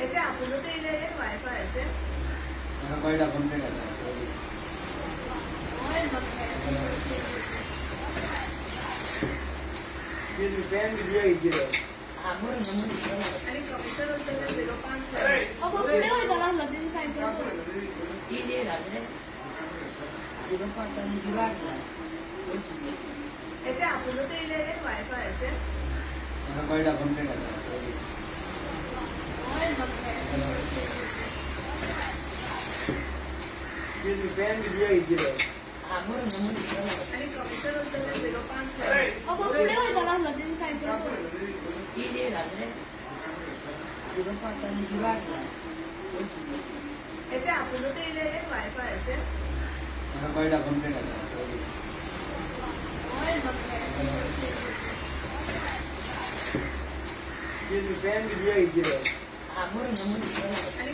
हेचे आपुनूच येयले रे वायफायाचे. कळटा, कंप्लेंट आसा. पॅन कितले घेतले? आनी कमिशन उरता ते 0.5. अगो, फुडें वयतालो आसलो तेणी सायकल. हेचे आपुनूच येयले रे वायफायाचे. कळटा, कंप्लेंट आसा. पॅन कितले घेतले? आनी कमिशन उरता ते 0.5. अगो, फुडें वयतालो आसलो तेणी सायकल. हेचे आपुनूच येयले रे वायफायाचे. कळटा, कंप्लेंट आसा. पॅन कितले घेतले? आनी